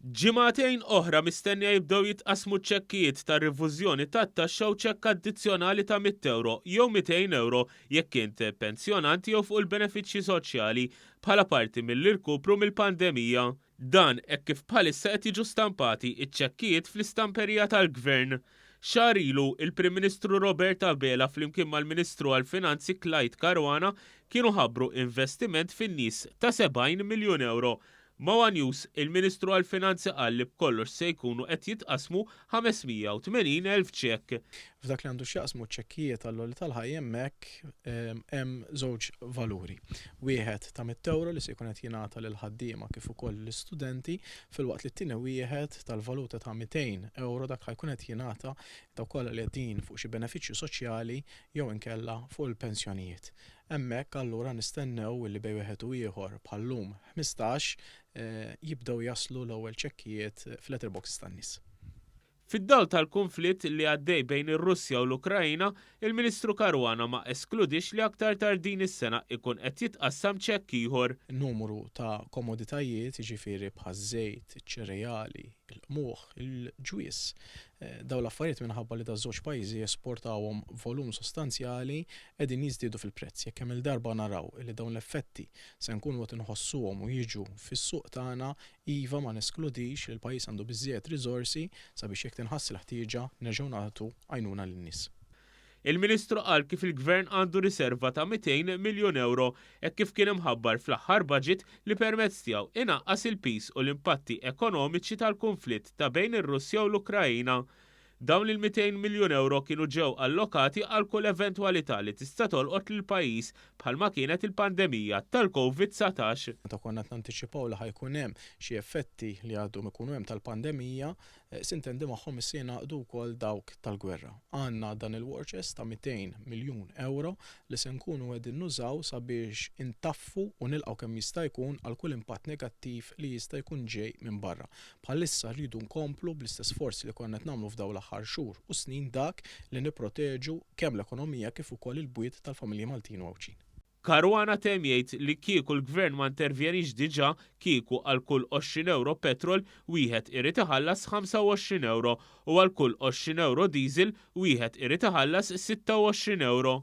Ġimagħtejn oħra mistennija jibdew jitqassmu ċ-ċekkijiet ta' rifużjoni tat-taxxa u ċekk addizzjonali ta' €100 jew €200 jekk int pensjonant jew fuq il-benefiċċji soċjali bħala parti mill-irkupru mill-pandemija. Dan hekk kif bħalissa qed jiġu stampati ċ-ċekkijiet fl-istamperija tal-Gvern. Xahar ilu, il-Prim Ministru Robert Abela flimkien mal-Ministru għall-Finanzi Clyde Caruana kienu ħabbru investiment fin-nies ta' €70 miljun. Ma' One News, il-Ministru għall-Finanzi qal li b'kollox se jkunu qed jitqassmu 580,000 ċekk. F'dak li għandu x'jaqsmu ċekkijiet għall-għoli tal-ħajja, hemmhekk hemm żewġ valuri. Wieħed ta' €100 li se jkun qed jingħata lil ħaddiema kif ukoll l-istudenti, filwaqt li t-tieni wieħed tal-valuta ta' €200, dak ħa jkun qed jingħata dawk kollha li qegħdin fuq xi benefiċċju soċjali jew inkella fuq il-pensjonijiet. Hemmhekk allura nistennew li bejn wieħed u ieħor, bħal-lum 15, jibdew jaslu l-ewwel ċekkijiet fil-letterboxes tan-nies. Fid-dawl tal-konflitt li għaddej bejn ir-Russja u l-Ukrajna, il-Ministru Caruana ma eskludix li aktar tard din is-sena ikun qed jitqassam ċekk ieħor. Numru ta' komoditajiet, jiġifieri bħaż-żejt, iċ-ċereali, il-qmuħ, il-ġwież. Dawn l-affarijiet, minħabba li daż-żewġ pajjiżi jesportawhom volum sostanzjali, qegħdin jiżdiedu fil-prezz. Jekk kemm il-darba naraw li dawn l-effetti se nkunu qed inħossuhom u jiġu fis-suq tagħna, iva, ma neskludix li l-pajjiż għandu biżżejjed riżorsi sabiex, jekk tinħass il-ħtieġa, nerġgħu nagħtu għajnuna lin-nies. Il-Ministru qal kif il-Gvern għandu riserva ta' €200 miljun hekk kif kien imħabbar fl-aħħar budget li permezz tiegħu inaqqas il-piż u l-impatti ekonomiċi tal-konflitt ta' bejn ir-Russja u l-Ukrajina. Dawn il-€200 miljun kienu ġew allokati għal kull eventwalità li tista' tolqot lil pajjiż bħalma kienet il-pandemija tal-COVID-19. Meta konna qed nantiċipaw li ħa jkun hemm xi effetti li għadhom ikunu hemm tal-pandemija, sintendi magħhom issa jingħaqdu wkoll dawk tal-gwerra. Għandna dan il-war chest ta' €200 miljun li se nkunu qegħdin nużaw sabiex intaffu u nilqgħu kemm jista' jkun għal kull impatt negattiv li jista' jkun ġej minn barra. Bħalissa rridu nkomplu bl-istess forzi li konna qed nagħmlu f'dawn l-aħħar xhur u snin, dak li nipproteġu kemm l-ekonomija kif ukoll il-bwiet tal-familji Maltin u Għawdxin. Caruana temm jgħid li kieku l-gvern ma intervjenix diġà, kieku għal kull €20 petrol wieħed irid iħallas €25 u għal kull €20 diesel wieħed irid iħallas €26.